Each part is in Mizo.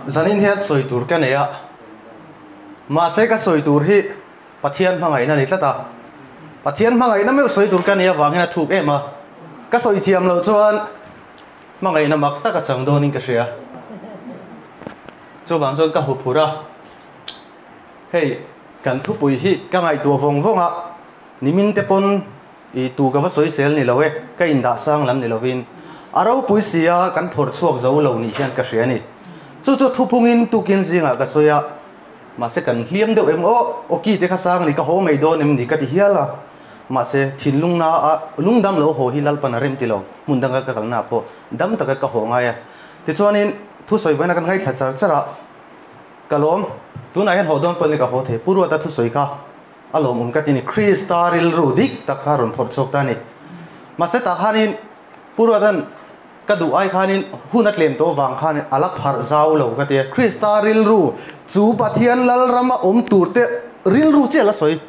Zanin hian sawi tur ka nei a, mahse ka sawi tur hi Pathian hmangaihna a ni tlat a, Pathian hmangaihna meuh sawi tur ka nih avangin a thuk em a, ka sawi thiam loh chuan hmangaihna mak tak a chang dawnin ka hria. Chuvang chuan ka huphurh a, hei kan thupui hi ka ngaihtuah vawng vawng a, nimin te pawn I tu ka va sawi sel ni lo e, ka indah sang lam ni lovin a ropui si a, kan phawrh chhuak zo lo nih hian ka hria a ni. Chu chu thuphungin tukin zingah ka sawi a, mahse kan hliam deuh em aw, awki te kha sang ni ka haw mai dawn em ni ka ti hial a, mahse thinlung na a lungdam lo haw hi Lalpan a rem ti lo, hmun danga ka kalna ah pawh dam taka ka haw ngai a. Tichuanin thusawi vawiin a kan ngaithla char char a, ka lawm, tunah hian haw dawn pawh ni ka haw thei, Pu Ruata thusawi kha. A lawmawm ka ti ni, Krista rilru dik tak kha rawn phawrh chhuak ta a ni. Mahse tah khanin Pu Ruata'n ka duh ai khanin hun a tlem tawh vang khanin a la pharh zau lo ka ti a. Krista rilru chu Pathian Lalrama awm tur te rilru chiah a la sawi,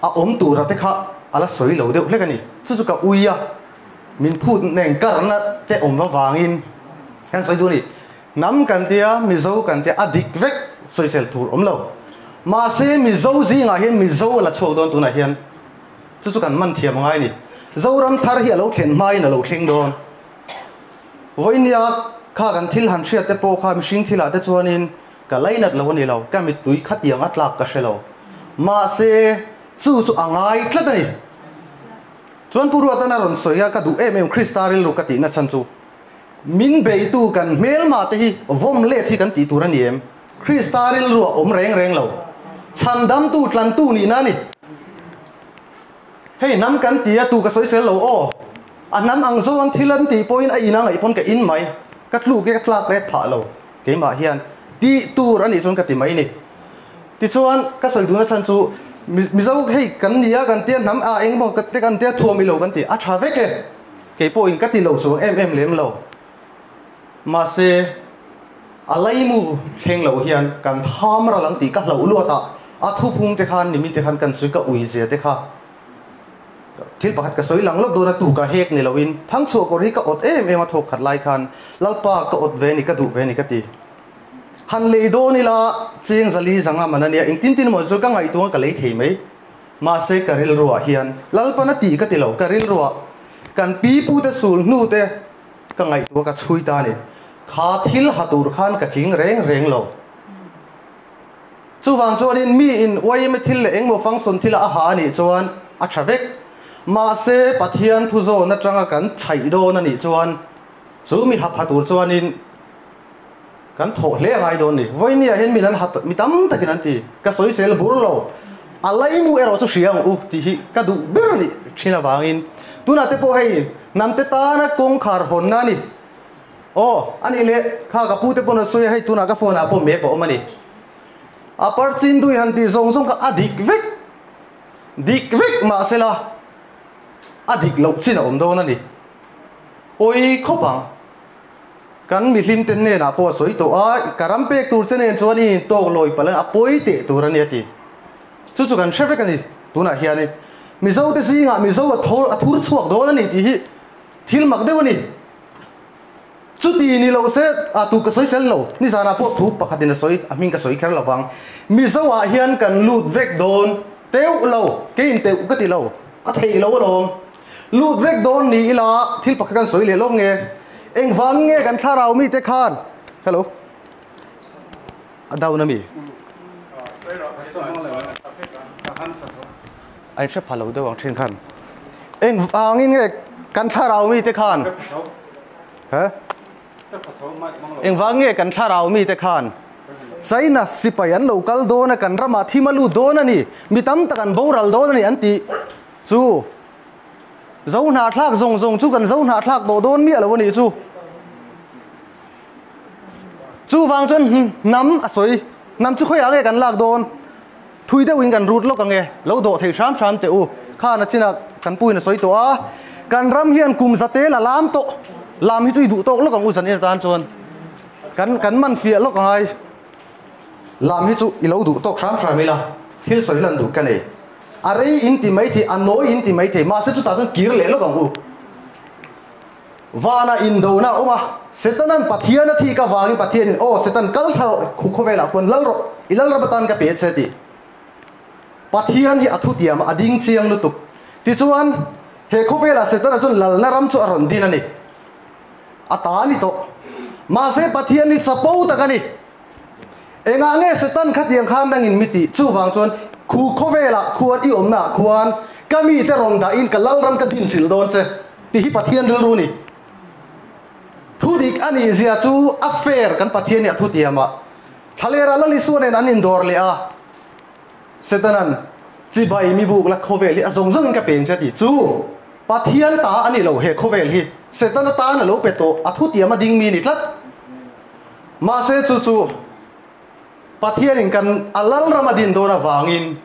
a awm tura te kha a la sawi lo deuh hlek a ni. Chu chu ka ui a, min phut nen karna te awm avangin kan sawi duh a ni. Hnam kan tia, Mizo kan tia, a dik vek sawisel tur awm lo. Mahse Mizo zingah hian Mizo a la chhuak dawn tunah hian chu chu kan man thiam angai a ni. Zoram thar hi a lo thlen hmain a lo thleng dawn. Vawinia kha kan thil han hriat te pawh kha mihring thilah te chuanin ka lainat lo a ni lo, ka mittui khatiang a tlak ka hre lo. Mahse chu chu a ngai tlat a ni. Chuan Pu Ruatan a rawn sawi a, ka duh em em Krista rilru ka tihna chhan chu. Min beitu kan hmelma te hi vawm let hi kan tih tur a ni em? Krista rilru a awm reng reng lo. Chhandamtu tlantu nihna a ni. Hei hnam kan ti a, tu ka sawi sel lo aw. A hnam ang zo an thil an tih pawhin a in a ngaih pawn ka in mai. Ka tluk e ka tlak let phah lo. Keimah hian tih tur a nih chuan ka ti mai ni. Tichuan ka sawi duhna chhan chu Mizo hei kan ni a kan tia hnam a engemaw te kan tia thuam ilo kan ti a tha vek e. Kei pawhin ka ti lo chuang em em lem lo. Mahse, a laimu thleng lo hian kan tham ral ang tih ka hlauh luat a, a thuphung te khan nimin te khan kan sawi ka ui zia te kha thil pakhat ka sawi lang lawk dawn a, tu ka hek ni loin thangchhuah kawr hi ka awt em em a thawk khat lai khan Lalpa ka awt ve ni ka duh ve ni ka ti. Han lei dawn ila cheng zali zanga man a nia engtin tin emaw chu ka ngaihtuah ka lei thei mai. Mahse ka rilruah hian Lalpan a tih ka ti lo, ka rilruah kan pi pute sul hnu te ka ngaihtuah ka chhui ta a ni. Kha thil ha tur khan ka tling reng reng lo. Chuvang chuanin mi in yma thil leh engmaw function thila a ha a nih chuan a tha vek. Mahse Pathian thu zawn atanga kan chhaih dawn a nih chuan chu mi ha pha tur chuanin Kan thawh hle a ngai dawn ni. Vawinia hian min an hat mi tam takin an ti. Ka sawi sel bur lo. A laimu erawh chu hria ang u tih hi ka duh ber a nih thin avangin tunah te pawh hei hnamte tana kawngkhar hawnna a ni. Aw, a nih leh kha ka pute pawn a sawi a, hei tunah ka phone ah pawh map a awm a ni. A parchin dui han tih zawng zawng kha a dik vek. Dik vek mahsela a dik loh chin a awm dawn a ni. Pawi khawp ang. Kan mihlim te hnenah pawh a sawi tawh a, ka ram pek tur che nen chuan i intawk lawi palh a, a pawi teh tur a ni a ti. Chu chu kan hre vek a ni tunah hianin. Mizo te zingah Mizo a thawr a thur chhuak dawn a ni tih hi thil mak deuh a ni. Chuti ni loh se, a tu ka sawi sel lo, nizanah pawh thu pakhatin a sawi, a hming ka sawi kher lo vang. Mizo ah hian kan lut vek dawn teuh lo, kei inteuh ka ti lo, a theih lo alawm. Lut vek dawn ni ila thil pakhat kan sawi leh lawk nge? Engvang nge kan thlarau mite khan Hello A down a mi? A inhre pha lo deuh ang thin khan. Engvangin nge kan thlarau mite khan He? Engvang nge kan thlarau mite khan China sipai an lo kal dawn a kan ramah thim a lut dawn a ni, mi tam tak an boral dawn a ni an tih. Chu zo hnahthlak zawng zawng chu kan zo hnahthlak tawh dawn miah lo a nih chu. Chuvang chuan hnam a sawi, hnam chu khawiah nge kan lak dawn? Thui deuhin kan rut lawk ang e, lo dawh thei hram hram teh u. Khan a chinah kan puin a sawi tawh a, kan ram hian kum za tel a lam tawh, lam hi chu i duh tawk lawk ang u zan atan chuan kan kan man fiah lawk ang ai. Lam hi chu i lo duh tawk hram hram ila, thil sawi lan duh ka nei. A rei in ti mai thei, a nawi in ti mai thei, mahse chutah chuan kir leh lawk ang u. Vana indona a awm a, Setanan Pathian a thik avangin Pathianin, Aw Setan, kal thla rawh, khu khawvelah khuan lal rawh, i lal ram atan ka pe che tih. Pathian hi a thutiam a ding chiang lutuk. Tichuan, he khawvelah Setana chuan lalna ram chu a rawn din a ni. A ta a ni tawh. Mahse, Pathian hi chapo tak a ni. Engah nge Setan khatiang khan nangin mi tih? Chuvang chuan, khu khawvelah khuan i awmnaah khuan ka mite rawn dahin ka lalram ka dinchilh dawn che tih hi Pathian rilru a ni. Thu dik a nih zia chu a fair kan Pathian hi a thutiam a. Thlalera Lal Isua nen an indawr leh a, Setanan chibai mi buk la khawvel hi a zawng zawngin ka peng che a ti. Chu Pathian ta a ni lo he khawvel hi Setana tan a lo pe tawh a thutiam a ding mi a ni tlat. Mahse chu chu Pathianin kan a lalram a din dawn avangin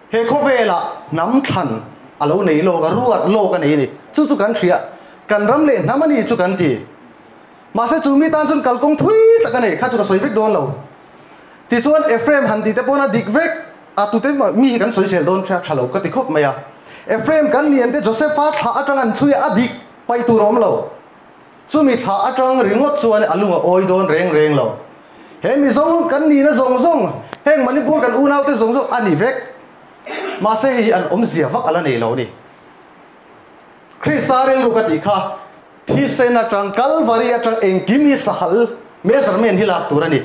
he khawvelah hnam thlan a lo nei lawk a, ruat lawk a nei a ni. Chu chu kan hria, kan ram leh hnam a ni chu kan ti. Mahse chu mi tan chuan kalkawng thui tak a nei, kha chu ka sawi vek dawn lo. Tichuan Ephraim han tih te pawn a dik vek a, tute mi hi kan sawi zel dawn tha lo ka ti khawp mai a. Ephraim kan ni an te Josepha thlah atang an chhui a, a dik paih tur a awm lo. Chumi thlah atang ringawt chuan a lung a awi dawn reng reng lo. He Mizo kan nihna zawng zawng, heng Manipur kan unaute zawng zawng a ni vek. Mahse hei hi an awmzia vak a la nei lo a ni. Krista rilru ka tih kha thisen atang, Kalvari atang engkim hi sahal measurement hi lak tur a ni.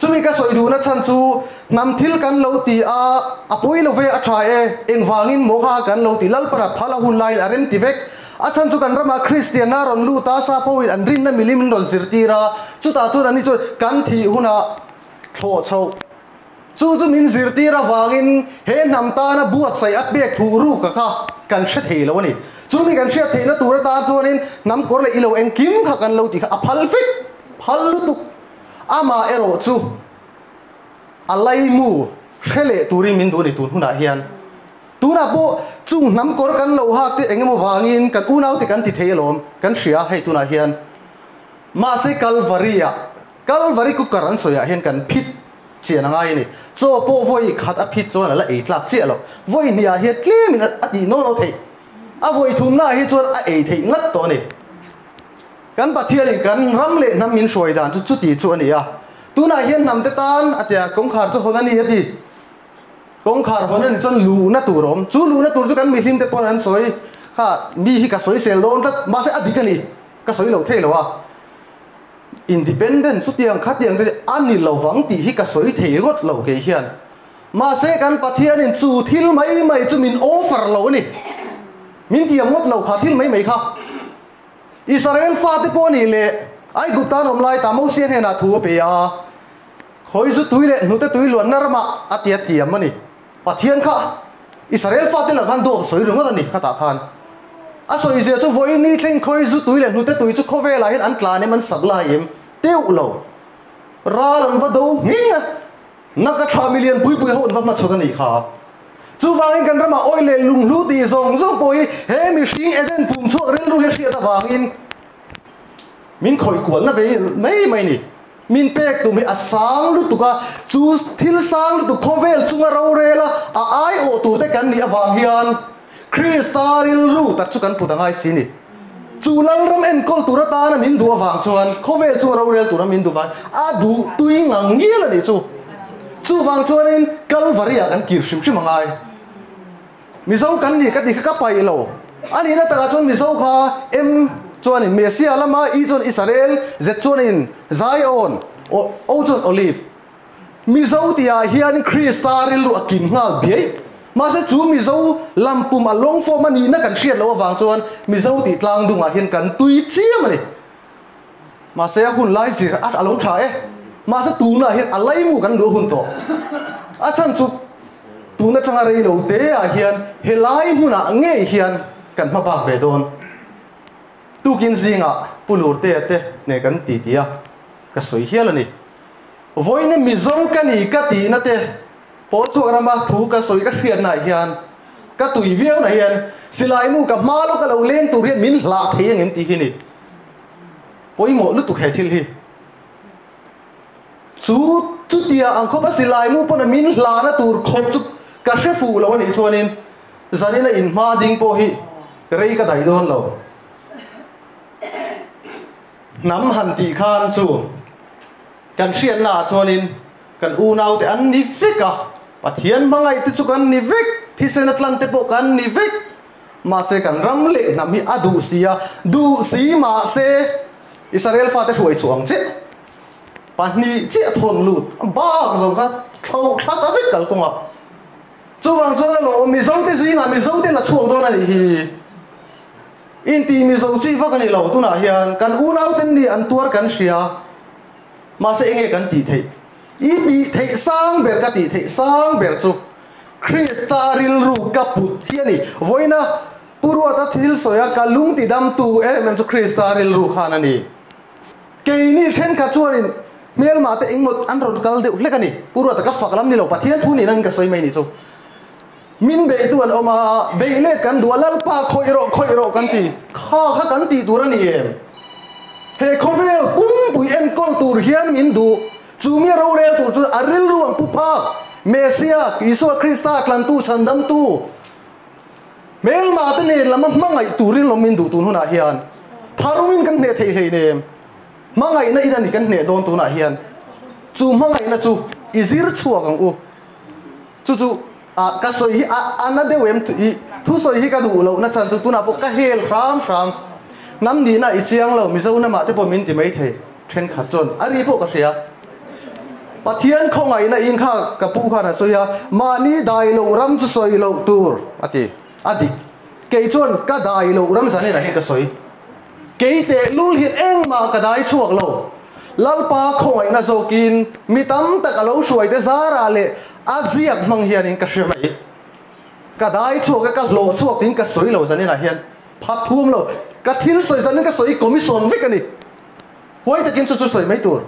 Chumi ka sawi duhna chhan chu hnam thil kan lo ti a, a pawi lo ve a tha e, engvangin maw kha kan lo ti, Lalpana phal a hun laiin a rem ti vek. A chhan chu kan ramah Kristianna rawn lut a, sa pawhin an rinna milim in rawn zirtir a, chutah chuan anni chuan kan thih hunah thlawh chhoh. Chu chu min zirtir avangin he hnam tana buatsaih a pek thuh ruk a kha kan hre thei lo a ni. Chu mi kan hriat theihna tur atan chuanin hnam kawr leh ilo engkim kha kan lo tih kha a phal vek, phal lutuk. Amah erawh chu a laimu hre leh turin min duh a ni tun hunah hian. Tunah pawh chung hnam kawr kan lo hak te engemaw vangin kan unaute kan ti thei alawm, kan hria hei tunah hian. Mahse Kalvari-ah, Kalvari cooker an sawiah hian kan phit chian a ngai a ni. Chaw pawh vawi khat a phit chuan a la ei tlak chiah lo. Vawi hniah hian tlemin a tih nawn lo theih. A vawi thumnaah hi chuan a ei theih ngat tawh a ni. Kan Pathianin kan ram leh hnam min hruai dan chu chuti chu a ni a. Tunah hian hnamte tan a tia kawngkhar chu hawn a ni a ti. Kawngkhar hawn a ni chuan luhna tur a awm. Chu luhna tur chu kan mihlimte pawn an sawi kha mi hi ka sawi sel dawn tlat mahse a dik a ni. Ka sawi lo thei lo a. Independent chutiang khatiang te a ni lovang tih hi ka sawi thei ringawt lo kei hian. Mahse kan Pathianin chu thil mai mai chu min offer lo a ni. Min tiam ngawt lo kha thil mai mai kha. Israel fate pawh nih leh Aigupta an awm lai ta Mosia hnenah thu a pe a, Khawi zu tui leh hnute tui luanna ramah a ti a tiam a ni. Pathian kha Israel fate lah khan dawt a sawi ringawt a ni khatah khan. A sawi zia chu vawiin ni thleng khawi zu tui leh hnute tui chu khawvelah hian an tlan em an sap lai em teuh lo. Ral an va do nghing a, naka thla milian pui pui ho an va hmachhawn a nih kha. Chuvangin kan ramah awih leh lunghlu tih zawng zawng pawh hi he mihring Eden pum chhuak rilru hi a hriat avangin min khawih kualna ve mai mai a ni. Min pek tum hi a sang lutuk a, chu thil sang lutuk khawvel chunga rorela a aiawh turte kan nih avang hian Krista rilru tak chu kan put a ngai si ni. Chu Lalram enkawl tur atana min duh avang chuan khawvel chunga rorel tura min duh vang a duh tui ngang ngial a nih chu. Chuvang chuanin Kalvari-ah kan kir hrim hrim a ngai. Mizo kan ni ka ti kha ka paih lo. A nihna takah chuan Mizo kha M chuanin Messia lama I chuan Israel, Z chuanin Zion, O chuan Olive. Mizo tihah hianin Krista rilru a kim nghal biai. Mahse chu Mizo lampum a long form a nihna kan hriat loh avang chuan Mizo tih tlang dungah hian kan tui chiam a ni. Mahse a hun lai zir a lo tha e. Mahse tunah hian a laimu kan luah hun tawh. A chhan chu tun atanga rei lo te ah hian helai hmunah ngei hian kan hma bak ve dawn. Tukin zingah Pu Lurtea te nen kan ti ti a, ka sawi hial a ni. Vawiin Mizo ka ni ka tihna te pawl chhuak rama thu ka sawi ka hriatnaah hian ka tui viau na hian silaimu ka hma lawka lo leng tur hian min hlah thei angem tih hi ni. Pawimawh lutuk he thil hi. Chu chutia ang khawp a silaimu pawn a min hlahna tur khawp chu ka hre fuh lo a nih chuanin zanina inhma ding pawh hi rei ka daih dawn lo. Hnam han tih khan chu kan hriatna ah chuanin kan unaute an ni vek a, Pathian hmangaih te chu kan ni vek, thisen a tlan te pawh kan ni vek. Mahse kan ram leh hnam hi a duh si a, duh si mahse Israel fate hruai chhuah ang chiah, pahnih chiah thawn lut bak zawng kha thlo thla ta vek kalkawngah. Chuvang chuan a lawm Mizote zingah Mizote la chhuak dawn a nih hi. Intih Mizo chi vak a ni lo tunah hian kan unauten nih an tuar kan hria. Mahse enge kan tih theih? I tih theih sang ber ka tih theih sang ber chu Krista rilru ka put hi a ni. Vawiina Pu Ruata thil sawia ka lung ti damtu em em chu Krista rilru khan a ni. Keini thenkhat chuanin hmelmah te engmawt an rawn kal deuh hlek a ni. Pu Ruata ka fak lam ni lo, Pathian thu nihna in ka sawi mai ni chu. Min beihtu an awm a, beih let kan duh a, Lalpa khawih rawh, khawih rawh kan ti. Kha kha kan tih tur a ni em? He khawvel pumpui enkawl tur hian min duh. Chu mi rorel tur chu a rilru ang pu phak, Messiah, Isua Krista tlantu, chhandamtu, hmelma te nen lama hmangaih turin lawm min duh tun hunah hian tharumin kan hneh thei hleinem. Hmangaihna in a ni kan hneh dawn tunah hian. Chu hmangaihna chu i zir chhuak ang u. Chu chu a ka sawi hi a a na deuh em i thusawi hi ka duh loh na chhan chu tunah pawh ka hel hram hram. Hnam nihna i chiang lo Mizo namah te pawh min ti mai thei thenkhat chuan a ri pawh ka hria. Pathian khawngaihna in kha ka pu khan a sawi a, mahni dai loh ram chu sawi loh tur a ti. A dik. Kei chuan ka dai loh ram zan inah hian ka sawi. Kei tehlul hian engmah ka dai chhuak lo. Lalpa khawngaihna zawkin mi tam tak a lo hruaite zarah leh a ziak hmang hianin ka hria mai. Ka dai chhuak a, ka hlawh chhuak tiin ka sawi lo zaninah hian phat thuam lo. Ka thil sawi zanin ka sawi commission vek a ni. Huai takin chu chu sawi mai tur.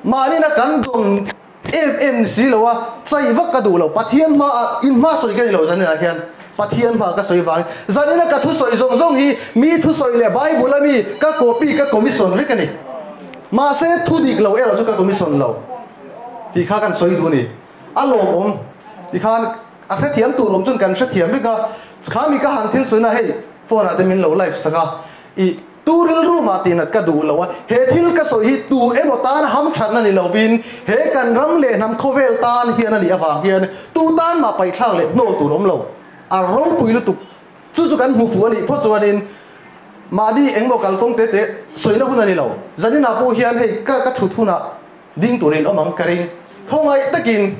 Mahnina kan dawn em em ni si lo a, chai vak ka duh lo. Pathian hmaah in hma sawi ka ni lo zaninah hian Pathian hma ka sawi vangin zanina ka thusawi zawng zawng hi mi thusawi leh Bible a mi ka copy ka commission vek a ni. Mahse thu dik lo erawh chu ka commission lo tih kha kan sawi duh a ni. A lawmawm ti khan a hrethiam tur awm chuan kan hrethiam vek a, kha mi ka han thil sawina hei phone ah te min lo live sak a i Tu rilru mah tihnat ka duh lo a, he thil ka sawi hi tu emaw tan hamthatna ni lovin he kan ram leh hnam khawvel tan hian a nih avang hian tu tan mah paihthlak leh hnawl tur awm lo. A ropui lutuk. Chu chu kan hmu fuh a nih phawt chuanin mahni engmaw kalkawng te te sawina hun a ni lo. Zaninah pawh hian hei ka ka thut hunah ding turin awm ang ka ring. Khawngaih takin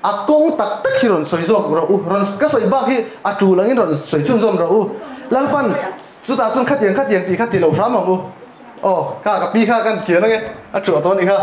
a kawng tak tak hi rawn sawi zawk rawh u, rawn ka sawi bak hi a tul angin rawn sawi chhunzawm rawh u. Lalpan Chutah chuan khatiang khatiang tih kha ti lo hram ang u. Aw, kha ka pi kha kan kian ange, a thuah tawh a nih kha.